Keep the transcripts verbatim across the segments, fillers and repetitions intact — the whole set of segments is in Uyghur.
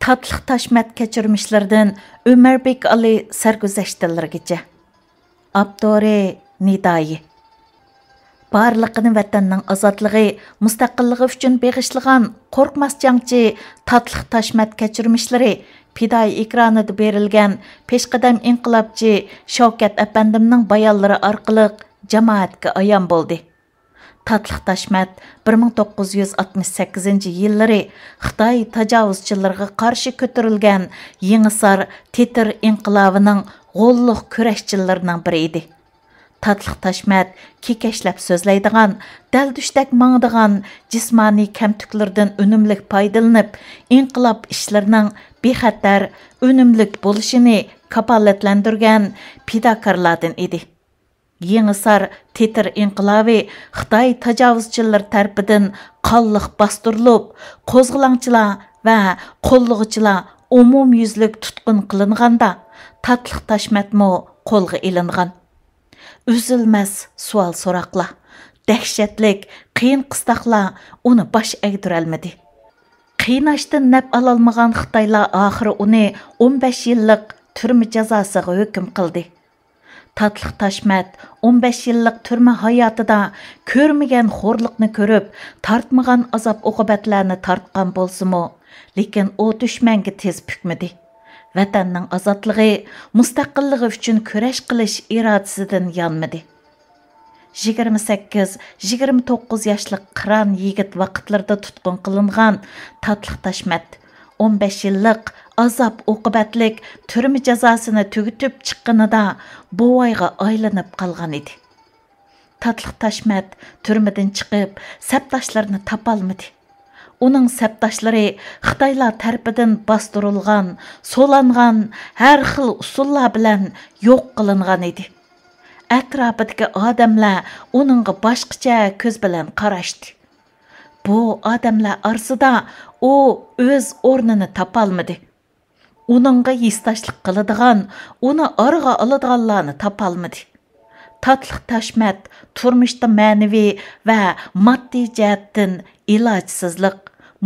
تاتلىق تاشمەت كەچۈرمىشلىرىدىن ئۆمەربېك ئالى سەرگۈزەشتلىرىگىچە. ئاپتورى: نىدايى. بارلىقىنى ۋەتەننىڭ ئازادلىقى، مۇستەقىللىقى ئۈچۈن بېغىشلىغان قورقماس جەڭچى تاتلىق تاشمەت كەچۈرمىشلىرى پىدائىي ئېكرانىدا بېرىلگەن پېشقەدەم ئىنقىلابچى شەۋكەت ئەپەندىمنىڭ بايانلىرى ئارقىلىق جامائەتكە ئايان بولدى. تاتلىق تاشمەت بىر مىڭ توققۇز يۈز ئاتمىش سەككىزىنچى يىللىرى خىتاي تاجاۋۇزچىلىرىغا قارشى كۆتۈرۈلگەن يېڭىسار تېتىر ئىنقىلابىنىڭ غوللۇق كۈرەشچىلىرىنىڭ بىرى ئىدى. تاتلىق تاشمەت كېكەچلەپ سۆزلەيدىغان، دەلدۈشتەك ماڭىدىغان، جىسمانىي كەمتۈكلىرىدىن ئۈنۈملۈك پايدىلىنىپ، ئىنقىلاب ئىشلىرىنىڭ بىخەتەر، ئۈنۈملۈك بولۇشىنى كاپالەتلەندۈرگەن پىداكارلاردىن ئىدى. يېڭىسار تېتىر ئىنقىلابى خىتاي تاجاۋۇزچىلىرى تەرىپىدىن قانلىق باستۇرۇلۇپ، قوزغىلاڭچىلار ۋە قوللىغۇچىلار ئومۇميۈزلۈك تۇتقۇن قىلىنغاندا، تاتلىق تاشمەتمۇ قولغا ئېلىنغان. ئۈزۈلمەس سوئال-سوراقلار، دەھشەتلىك قىيىن-قىستاقلار ئۇنى باش ئەگدۈرەلمىدى. قىيناشتىن نەپ ئالالمىغان خىتايلار ئاخىرى ئۇنى ئون بەش يىللىق تۈرمە جازاسىغا ھۆكۈم قىلدى. تاتلىق تاشمەت ئون بەش يىللىق تۈرمە ھاياتىدا كۆرمىگەن خورلۇقنى كۆرۈپ، تارتمىغان ئازاب-ئوقۇبەتلەرنى تارتقان بولسىمۇ، لېكىن ئۇ دۈشمەنگە تىز پۈكمىدى. ۋەتەننىڭ ئازادلىقى، مۇستەقىللىقى ئۈچۈن كۈرەش قىلىش ئىرادىسىدىن يانمىدى. يىگىرمە سەككىز، يىگىرمە توققۇز ياشلىق قىران يىگىت ۋاقىتلىرىدا تۇتقۇن قىلىنغان تاتلىق تاشمەت ئون بەش يىللىق ئازاب-ئوقۇبەتلىك تۈرمە جازاسىنى تۈگىتىپ چىققىنىدا، بوۋايغا ئايلىنىپ قالغان ئىدى. تاتلىق تاشمەت تۈرمىدىن چىقىپ، سەپداشلىرىنى تاپالمىدى. ئۇنىڭ سەپداشلىرى خىتايلار تەرىپىدىن باستۇرۇلغان، سولانغان، ھەر خىل ئۇسۇللار بىلەن يوق قىلىنغان ئىدى. ئەتراپىدىكى ئادەملەر ئۇنىڭغا باشقىچە كۆز بىلەن قاراشتى. بۇ ئادەملەر ئارىسىدا ئۇ ئۆز ئورنىنى تاپالمىدى. ئۇنىڭغا ھېسداشلىق قىلىدىغان، ئۇنى ئارىغا ئالىدىغانلارنى تاپالمىدى. تاتلىق تاشمەت تۇرمۇشتا مەنىۋى ۋە ماددىي جەھەتتىن ئىلاجسىزلىق،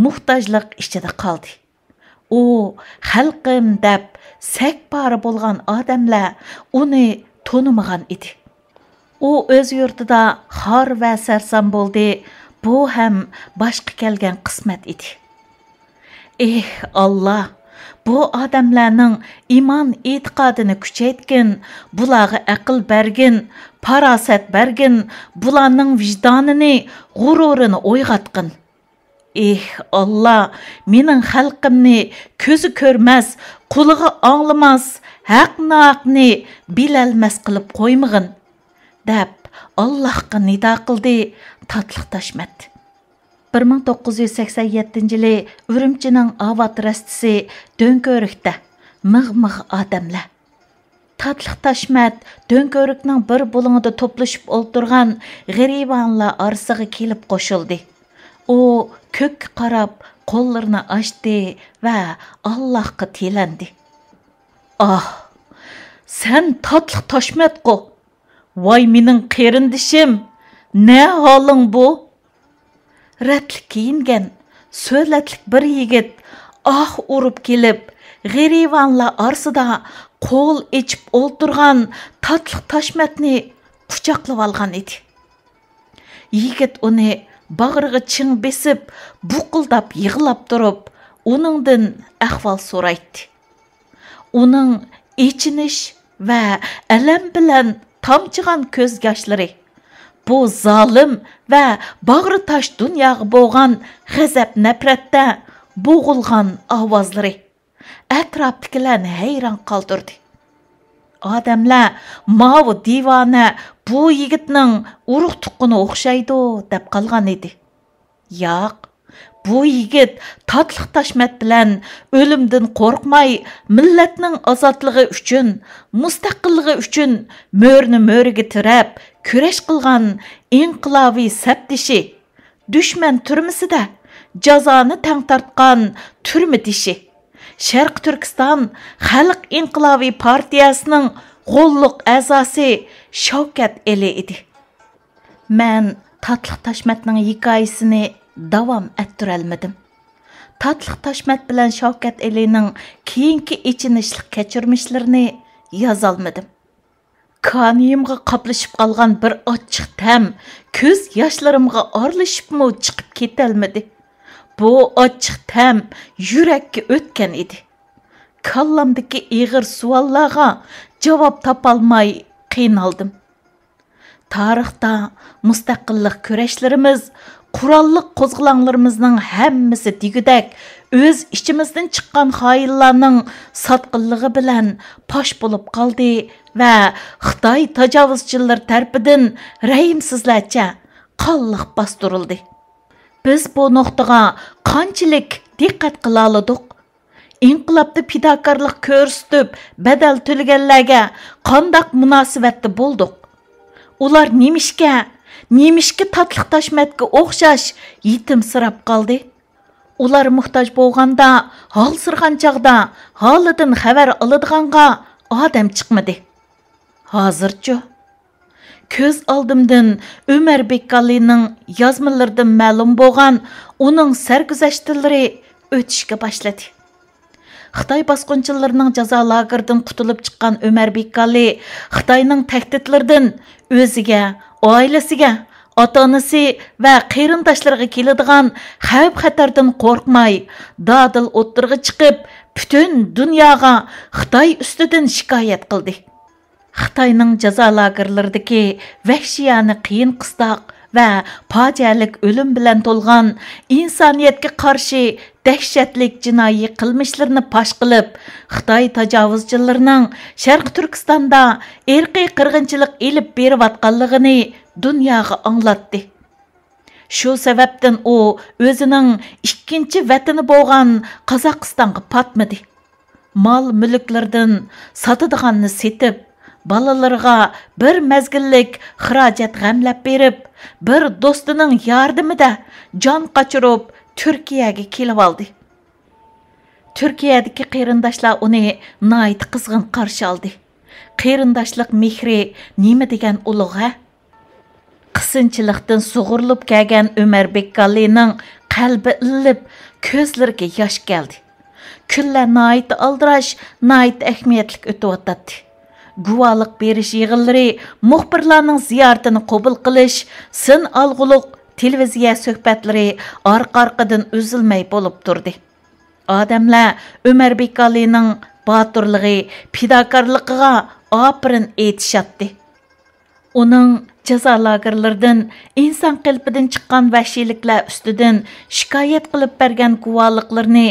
موھتاجلىق ئىچىدە قالدى. ئۇ خەلقىم دەپ سەكپارە بولغان ئادەملەر ئۇنى تونۇمىغان ئىدى. ئۇ ئۆز يۇرتىدا خار ۋە سەرسان بولدى، بۇ ھەم باشقا كەلگەن قىسمەت ئىدى. ئېھ، ئاللا! بۇ ئادەملەرنىڭ ئىمان ئېتىقادىنى كۈچەيتكىن، بۇلارغا ئەقىل بەرگىن، پاراسەت بەرگىن، بۇلارنىڭ ۋىجدانىنى، غۇرۇرىنى ئويغاتقىن. ئېھ، ئاللا، مېنىڭ خەلقىمنى كۆزى كۆرمەس، قۇلىقى ئاڭلىماس، ھەق-ناھەقنى بىلەلمەس قىلىپ قويمىغىن، دەپ ئاللاھقا نىدا قىلدى تاتلىق تاشمەت. بىر مىڭ توققۇز يۈز سەكسەن يەتتىنچى يىلى ئۈرۈمچىنىڭ ئاۋات رەستىسى دۆڭكۆۋرۈكتە مىغ-مىغ ئادەملەر. تاتلىق تاشمەت دۆڭكۆۋرۈكنىڭ بىر بۇلۇڭىدا توپلىشىپ ئولتۇرغان غېرىبانلار ئارىسىغا كېلىپ قوشۇلدى. ئۇ كۆككە قاراپ قوللىرىنى ئاچتى ۋە ئاللاھقا تىلەندى. ئاھ، سەن تاتلىق تاشمەتقۇ! ۋاي مېنىڭ قېرىندىشىم، نە ھالىڭ بۇ؟ رەتلىك كىيىنگەن، سۆلەتلىك بىر يىگىت ئاھ ئۇرۇپ كېلىپ، غېرىبانلار ئارىسىدا قول ئېچىپ ئولتۇرغان تاتلىق تاشمەتنى قۇچاقلىۋالغان ئىدى. يىگىت ئۇنى باغرىغا چىڭ بېسىپ، بۇقۇلداپ يىغلاپ تۇرۇپ، ئۇنىڭدىن ئەھۋال سورايتتى. ئۇنىڭ ئېچىنىش ۋە ئەلەم بىلەن تامچىغان كۆز ياشلىرى، بۇ زالىم ۋە باغرى تاش دۇنياغا بولغان غەزەپ-نەپرەتتە بوغۇلغان ئاۋازلىرى ئەتراپتىكىلەرنى ھەيران قالدۇردى. ئادەملەر ماۋۇ دىۋانە بۇ يىگىتنىڭ ئۇرۇق-تۇغقىنى ئوخشايدۇ دەپ قالغان ئىدى. ياق، بۇ يىگىت تاتلىق تاشمەت بىلەن ئۆلۈمدىن قورقماي، مىللەتنىڭ ئازادلىقى ئۈچۈن، مۇستەقىللىقى ئۈچۈن مۆرىنى مۆرىگە تىرەپ كۈرەش قىلغان ئىنقىلابىي سەپدىشى، دۈشمەن تۈرمىسىدە جازانى تەڭ تارتقان تۈرمىدىشى، شەرقىي تۈركىستان خەلق ئىنقىلابىي پارتىيەسىنىڭ غوللۇق ئەزاسى شەۋكەت ئېلى ئىدى. مەن تاتلىق تاشمەتنىڭ ھېكايىسىنى داۋام ئەتتۈرەلمىدىم. تاتلىق تاشمەت بىلەن شاۋكەت ئېلىنىڭ كېيىنكى ئېچىنىشلىق كەچۈرمىشلىرىنى يازالمىدىم. كانىيىمغا قاپلىشىپ قالغان بىر ئاچچىق تەم كۆز ياشلىرىمغا ئارىلىشىپمۇ چىقىپ كېتەلمىدى. بۇ ئاچچىق تەم يۈرەككە ئۆتكەن ئىدى. كاللامدىكى ئېغىر سوئاللارغا جاۋاب تاپالماي قىينالدىم. تارىختا مۇستەقىللىق كۈرەشلىرىمىز، قوراللىق قوزغىلاڭلىرىمىزنىڭ ھەممىسى دېگۈدەك ئۆز ئىچىمىزدىن چىققان خائىنلارنىڭ ساتقىنلىقى بىلەن پاش بولۇپ قالدى ۋە خىتاي تاجاۋۇزچىلىرى تەرىپىدىن رەھىمسىزلەرچە قانلىق باستۇرۇلدى. بىز بۇ نۇقتىغا قانچىلىك دىققەت قىلالىدۇق؟ ئىنقىلابتا پىداكارلىق كۆرسىتىپ، بەدەل تۆلىگەنلەرگە قانداق مۇناسىۋەتتە بولدۇق؟ ئۇلار نېمىشقا، نېمىشقا تاتلىق تاشمەتكە ئوخشاش يېتىمسىراپ قالدى؟ ئۇلار موھتاج بولغاندا، ھالسىرىغان چاغدا ھالىدىن خەۋەر ئالىدىغانغا ئادەم چىقمىدى. ھازىرچۇ؟ كۆز ئالدىمدىن ئۆمەر بېككالىنىڭ يازمىلىرىدىن مەلۇم بولغان ئۇنىڭ سەرگۈزەشتلىرى ئۆتۈشكە باشلىدى. خىتاي باسقۇنچىلىرىنىڭ جازا لاگېرىدىن قۇتۇلۇپ چىققان ئۆمەر بېككالى خىتاينىڭ تەھدىتلىرىدىن ئۆزىگە، ئائىلىسىگە، ئاتا-ئانىسى ۋە قېرىنداشلىرىغا كېلىدىغان خەۋپ-خەتەردىن قورقماي، دادىل ئوتتۇرىغا چىقىپ، پۈتۈن دۇنياغا خىتاي ئۈستىدىن شىكايەت قىلدى. خىتاينىڭ جازا لاگېرلىرىدىكى ۋەھشىيانە قىيىن-قىستاق ۋە پاجىئەلىك ئۆلۈم بىلەن تولغان ئىنسانىيەتكە قارشى دەھشەتلىك جىنايى قىلمىشلىرىنى پاش قىلىپ، خىتاي تاجاۋۇزچىلىرىنىڭ شەرقىي تۈركىستاندا ئىرقىي قىرغىنچىلىق ئېلىپ بېرىۋاتقانلىقىنى دۇنياغا ئاڭلاتتى. شۇ سەۋەبتىن ئۇ ئۆزىنىڭ ئىككىنچى ۋەتىنى بولغان قازاقىستانغا پاتمىدى. مال-مۈلۈكلىرىدىن ساتىدىغاننى سېتىپ، بالىلىرىغا بىر مەزگىللىك خىراجەت غەملەپ بېرىپ، بىر دوستىنىڭ ياردىمىدە جان قاچۇرۇپ، تۈركىيەگە كېلىۋالدى. تۈركىيەدىكى قېرىنداشلار ئۇنى ناھايىتى قىزغىن قارشى ئالدى. قېرىنداشلىق مېھرى نېمە دېگەن ئۇلۇغ، ھە؟ قىسىنچىلىقتىن سۇغۇرۇلۇپ كەلگەن ئۆمەر بېككالىنىڭ قەلبى ئىللىپ، كۆزلىرىگە ياش كەلدى. كۈنلەر ناھايىتى ئالدىراش، ناھايىتى ئەھمىيەتلىك ئۆتۈۋاتاتتى. گۇۋاھلىق بېرىش يىغىنلىرى، مۇخبىرلارنىڭ زىيارىتىنى قوبۇل قىلىش، سىن ئالغۇلۇق تېلېۋىزىيە سۆھبەتلىرى ئارقا-ئارقىدىن ئۈزۈلمەي بولۇپ تۇردى. ئادەملەر ئۆمەر بېككالىنىڭ باتۇرلۇقى، پىداكارلىقىغا ئاپىرىن ئېيتىشاتتى. ئۇنىڭ جازا لاگېرلىرىدىن، ئىنسان قېلىپىدىن چىققان ۋەھشىيلىكلەر ئۈستىدىن شىكايەت قىلىپ بەرگەن گۇۋاھلىقلىرىنى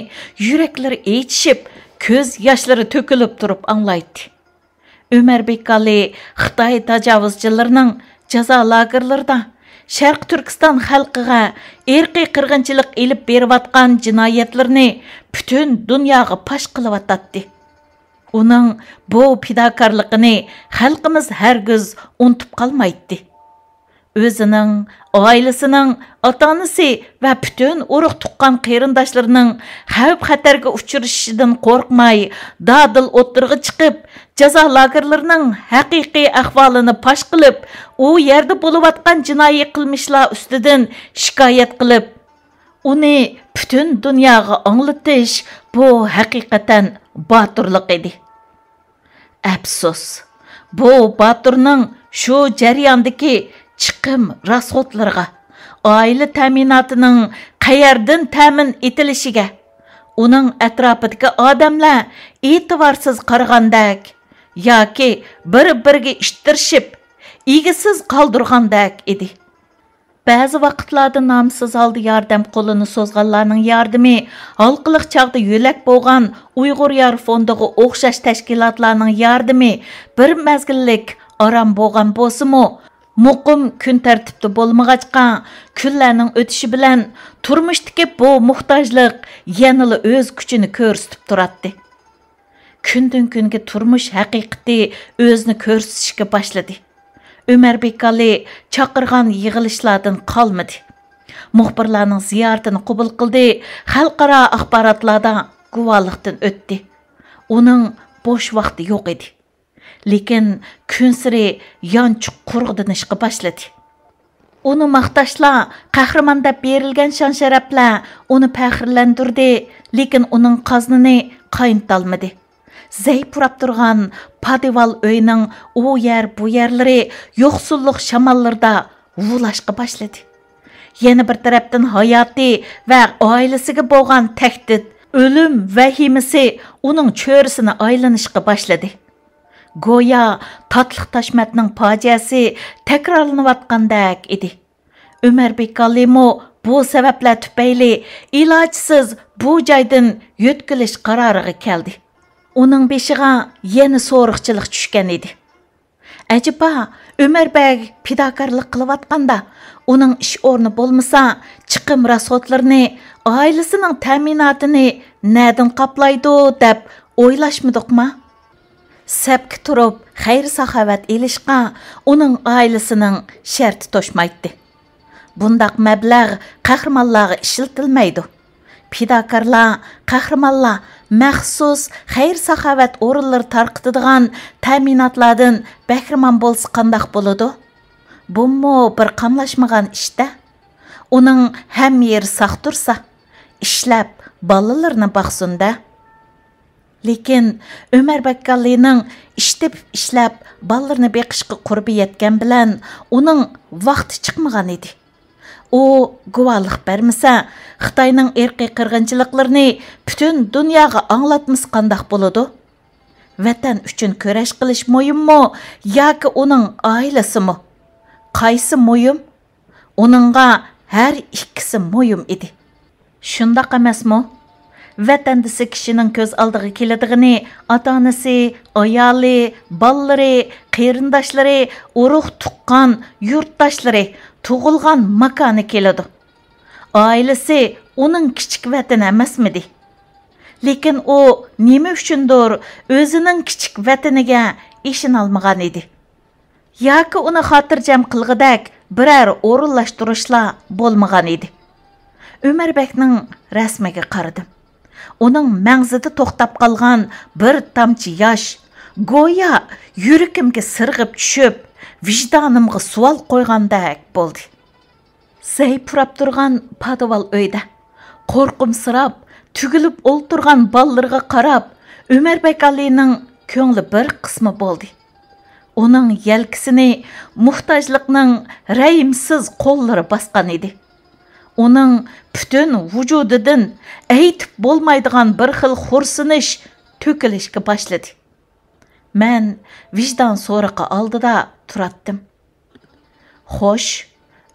يۈرەكلىرى ئېچىشىپ، كۆز ياشلىرى تۆكۈلۈپ تۇرۇپ ئاڭلايتتى. ئۆمەر بېككالى خىتاي تاجاۋۇزچىلىرىنىڭ جازا لاگېرلىرىدا شەرقىي تۈركىستان خەلقىگە ئىرقىي قىرغىنچىلىق ئېلىپ بېرىۋاتقان جىنايەتلىرىنى پۈتۈن دۇنياغا پاش قىلىۋاتاتتى. ئۇنىڭ بۇ پىداكارلىقىنى خەلقىمىز ھەرگىز ئۇنتۇپ قالمايتتى. ئۆزىنىڭ، ئائىلىسىنىڭ، ئاتا-ئانىسى ۋە پۈتۈن ئۇرۇق-تۇغقان قېرىنداشلىرىنىڭ خەۋپ-خەتەرگە ئۇچرىشىشىدىن قورقماي، دادىل ئوتتۇرىغا چىقىپ، جازا لاگېرلىرىنىڭ ھەقىقىي ئەھۋالىنى پاش قىلىپ، ئۇ يەردە بولۇۋاتقان جىنايى قىلمىشلار ئۈستىدىن شىكايەت قىلىپ، ئۇنى پۈتۈن دۇنياغا ئاڭلىتىش، بۇ ھەقىقەتەن باتۇرلۇق ئىدى. ئەپسۇس، بۇ باتۇرنىڭ شۇ جەرياندىكى چىقىم راسخوتلىرىغا، ئائىلە تەمىناتىنىڭ قەيەردىن تەمىن ئېتىلىشىگە، ئۇنىڭ ئەتراپىدىكى ئادەملەر ئېتىبارسىز قارىغاندەك ياكى بىر-بىرىگە ئىتتىرىشىپ، ئىگىسىز قالدۇرغاندەك ئىدى. بەزى ۋاقىتلاردا نامسىز ھالدا ياردەم قولىنى سوزغانلارنىڭ ياردىمى، ھالقىلىق چاغدا يۆلەك بولغان ئۇيغۇر يار فوندىغا ئوخشاش تەشكىلاتلارنىڭ ياردىمى بىر مەزگىللىك ئارام بولغان بولسىمۇ، مۇقىم كۈن تەرتىپتە بولمىغاچقا، كۈنلەرنىڭ ئۆتۈشى بىلەن تۇرمۇشتىكى بۇ موھتاجلىق يەنىلا ئۆز كۈچىنى كۆرسىتىپ تۇراتتى. كۈندىن-كۈنگە تۇرمۇش ھەقىقىتى ئۆزىنى كۆرسىتىشكە باشلىدى. ئۆمەر بېكالى چاقىرغان يىغىلىشلاردىن قالمىدى. مۇخبىرلارنىڭ زىيارىتىنى قوبۇل قىلدى، خەلقئارا ئاخباراتلاردا گۇۋاھلىقتىن ئۆتتى. ئۇنىڭ بوش ۋاقتى يوق ئىدى. لېكىن كۈنسېرى يانچۇق قۇرغۇدىنىشقا باشلىدى. ئۇنى ماختاشلار، قەھرىمان دەپ بېرىلگەن شان-شەرەپلەر ئۇنى پەخىرلەندۈردى، لېكىن ئۇنىڭ قازىنىنى قاينىتالمىدى. زەي پۇراپ تۇرغان پادىۋال ئۆينىڭ ئۇ يەر، بۇ يەرلىرى يوقسۇللۇق شاماللىرىدا ھۇۋلاشقا باشلىدى. يەنە بىر تەرەپتىن ھاياتى ۋە ئائىلىسىگە بولغان تەھدىت، ئۆلۈم ۋەھىمىسى ئۇنىڭ چۆرىسىنى ئايلىنىشقا باشلىدى. گويا تاتلىق تاشمەتنىڭ پاجىئەسى تەكرارلىنىۋاتقاندەك ئىدى. ئۆمەر بېكالىمۇ بۇ سەۋەبلەر تۈپەيلى ئىلاجسىز بۇ جايدىن يۆتكىلىش قارارىغا كەلدى. ئۇنىڭ بېشىغا يەنە سورۇقچىلىق چۈشكەن ئىدى. ئەجەبا، ئۆمەر بەگ پىداكارلىق قىلىۋاتقاندا، ئۇنىڭ ئىش ئورنى بولمىسا، چىقىم راسخوتلىرىنى، ئائىلىسىنىڭ تەمىناتىنى نەدىن قاپلايدۇ دەپ ئويلاشمىدۇقما؟ سەپكە تۇرۇپ خەير-ساخاۋەت ئېلىشقا ئۇنىڭ ئائىلىسىنىڭ شەرتى توشمايتتى. بۇنداق مەبلەغ قەھرىمانلارغا ئىشلىتىلمەيدۇ. پىداكارلار، قەھرىمانلار مەخسۇس خەير-ساخاۋەت ئورۇنلىرى تارقىتىدىغان تەمىناتلاردىن بەھرىمەن بولسا قانداق بولىدۇ؟ بۇمۇ بىر قاملاشمىغان ئىش-دە. ئۇنىڭ ھەممە يېرى ساق تۇرسا، ئىشلەپ بالىلىرىنى باقسۇن-دە. لېكىن ئۆمەر بەككالىنىڭ ئىش تېپىپ ئىشلەپ، بالىلىرىنى بېقىشقا قۇربى يەتكەن بىلەن ئۇنىڭ ۋاقتى چىقمىغان ئىدى. ئۇ گۇۋاھلىق بەرمىسە، خىتاينىڭ ئىرقىي قىرغىنچىلىقلىرىنى پۈتۈن دۇنياغا ئاڭلاتمىسا قانداق بولىدۇ؟ ۋەتەن ئۈچۈن كۈرەش قىلىش مۇھىممۇ ياكى ئۇنىڭ ئائىلىسىمۇ؟ قايسى مۇھىم؟ ئۇنىڭغا ھەر ئىككىسى مۇھىم ئىدى. شۇنداق ئەمەسمۇ؟ ۋەتەندىسى كىشىنىڭ كۆز ئالدىغا كېلىدىغىنى ئاتا-ئانىسى، ئايالى، بالىلىرى، قېرىنداشلىرى، ئۇرۇق-تۇغقان، يۇرتداشلىرى، تۇغۇلغان ماكانى كېلىدۇ. ئائىلىسى ئۇنىڭ كىچىك ۋەتىنى ئەمەسمىدى؟ لېكىن ئۇ نېمە ئۈچۈندۇر ئۆزىنىڭ كىچىك ۋەتىنىگە ئىشىنالمىغان ئىدى. ياكى ئۇنى خاتىرجەم قىلغۇدەك بىرەر ئورۇنلاشتۇرۇشلار بولمىغان ئىدى. ئۆمەر بەكنىڭ رەسىمىگە قارىدىم. ئۇنىڭ مەڭزىدە توختاپ قالغان بىر تامچە ياش گويا يۈرىكىمگە سىرغىپ چۈشۈپ، ۋىجدانىمغا سوئال قويغاندەك بولدى. زەي پۇراپ تۇرغان پادىۋال ئۆيدە قورقۇمسىراپ، تۈگۈلۈپ ئولتۇرغان بالىلىرىغا قاراپ، ئۆمەر بەكئالىنىڭ كۆڭلى بىر قىسما بولدى. ئۇنىڭ يەلكىسىنى موھتاجلىقنىڭ رەھىمسىز قوللىرى باسقان ئىدى. ئۇنىڭ پۈتۈن ۋۇجۇدىدىن ئېيتىپ بولمايدىغان بىر خىل خورسىنىش تۆكۈلۈشكە باشلىدى. مەن ۋىجدان سورىقى ئالدىدا تۇراتتىم. خوش،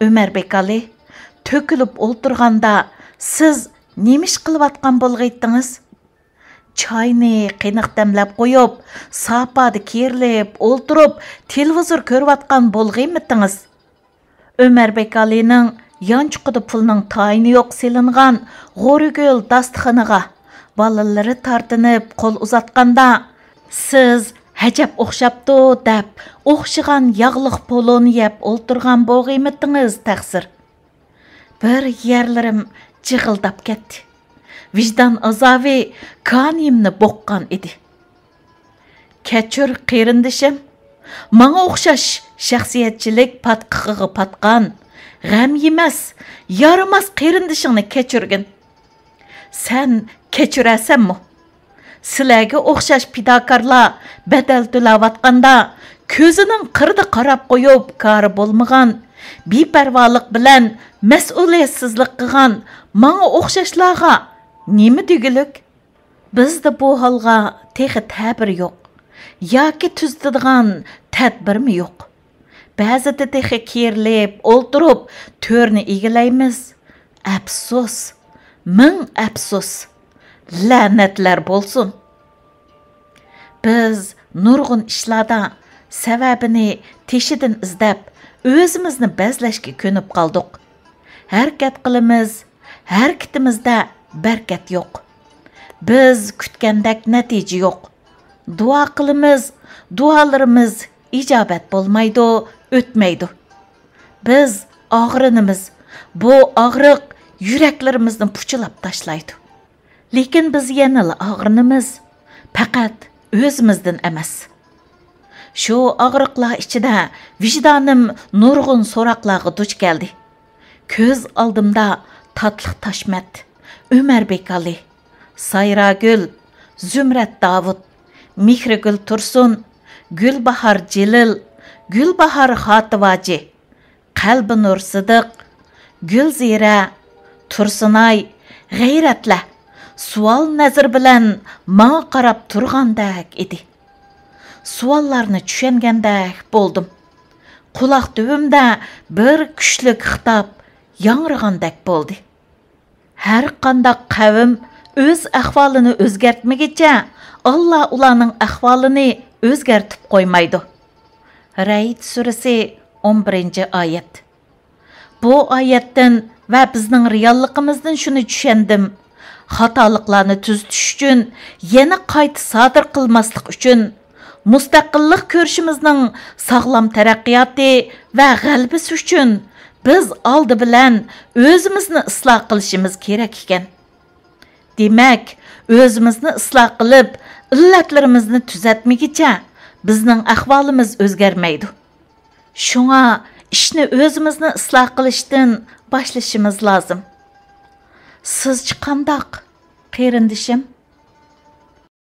ئۆمەر بەكئالى، تۆكۈلۈپ ئولتۇرغاندا سىز نېمە ئىش قىلىۋاتقان بولغىيتتىڭىز؟ چاينى قېنىق دەملەپ قويۇپ، ساپادا كېرىلىپ ئولتۇرۇپ، تېلېۋىزور كۆرۈۋاتقان بولغىيمىتىڭىز؟ ئۆمەر بەكئالىنىڭ يانچۇقىدا پۇلنىڭ تايىنى يوق سېلىنغان غورىگۈل داستىخىنىغا بالىلىرى تارتىنىپ قول ئۇزاتقاندا، سىز ھەجەپ ئوخشاپتۇ دەپ، ئوخشىغان ياغلىق پولۇنى يەپ ئولتۇرغان بولغىيمىتىڭىز تەقسىر. بىر يەرلىرىم جىغىلداپ كەتتى. ۋىجدان ئازابى كانىيىمنى بوغقان ئىدى. كەچۈر قېرىندىشىم، ماڭا ئوخشاش شەخسىيەتچىلىك پاتقىقىغا پاتقان، غەم يېمەس، يارىماس قېرىندىشىڭنى كەچۈرگىن. سەن كەچۈرەرسەنمۇ؟ سىلەرگە ئوخشاش پىداكارلار بەدەل تۆلەۋاتقاندا، كۆزىنىڭ قىرىدا قاراپ قويۇپ كارى بولمىغان، بىپەرۋالىق بىلەن مەسئۇلىيەتسىزلىك قىلغان ماڭا ئوخشاشلارغا نېمە دېگۈلۈك؟ بىزدە بۇ ھالغا تېخى تەبىر يوق ياكى تۈزىتىدىغان تەدبىرمۇ يوق. بەزىدە تېخى كېرىلىپ ئولتۇرۇپ تۆرنى ئىگىلەيمىز. ئەپسۇس، مىڭ ئەپسۇس، لەنەتلەر بولسۇن! بىز نۇرغۇن ئىشلاردا سەۋەبىنى تېشىدىن ئىزدەپ، ئۆزىمىزنى بەزلەشكە كۆنۈپ قالدۇق. ھەرىكەت قىلىمىز، ھەرىكىتىمىزدە بەرىكەت يوق. بىز كۈتكەندەك نەتىجە يوق. دۇئا قىلىمىز، دۇئالىرىمىز ئىجابەت بولمايدۇ، ئۆتمەيدۇ. بىز ئاغرىنىمىز، بۇ ئاغرىق يۈرەكلىرىمىزنى پۇچىلاپ تاشلايدۇ. لېكىن بىز يەنىلا ئاغرىنىمىز، پەقەت ئۆزىمىزدىن ئەمەس. شۇ ئاغرىقلار ئىچىدە ۋىجدانىم نۇرغۇن سوراقلارغا دۇچ كەلدى. كۆز ئالدىمدا تاتلىق تاشمەت، ئۆمەر بېكالى، سايراگۈل، زۇمرەت داۋۇت، مېھرىگۈل تۇرسۇن، گۈلباھار جېلىل، گۈلباھار خاتىۋاجى، قەلبىنۇر سىدىق، گۈلزىرە، تۇرسۇنئاي، غەيرەتلەر سوئال نەزىرى بىلەن ماڭا قاراپ تۇرغاندەك ئىدى. سوئاللارنى چۈشەنگەندەك بولدۇم. قۇلاق تۈۋىمدە بىر كۈچلۈك خىتاب ياڭرىغاندەك بولدى. ھەر قانداق قەۋم ئۆز ئەھۋالىنى ئۆزگەرتمىگىچە، ئاللا ئۇلارنىڭ ئەھۋالىنى ئۆزگەرتىپ قويمايدۇ. رەئد سۈرىسى، ئون بىرىنچى ئايەت. بۇ ئايەتتىن ۋە بىزنىڭ رېئاللىقىمىزدىن شۇنى چۈشەندىم. خاتالىقلارنى تۈزىتىش ئۈچۈن، يەنە قايتا سادىر قىلماسلىق ئۈچۈن، مۇستەقىللىق كۈرىشىمىزنىڭ ساغلام تەرەققىياتى ۋە غەلىبىسى ئۈچۈن بىز ئالدى بىلەن ئۆزىمىزنى ئىسلاھ قىلىشىمىز كېرەك ئىكەن. دېمەك، ئۆزىمىزنى ئىسلاھ قىلىپ، ئىللەتلىرىمىزنى تۈزەتمىگىچە بىزنىڭ ئەھۋالىمىز ئۆزگەرمەيدۇ. شۇڭا ئىشنى ئۆزىمىزنى ئىسلاھ قىلىشتىن باشلىشىمىز لازىم. سىزچە قانداق، قېرىندىشىم؟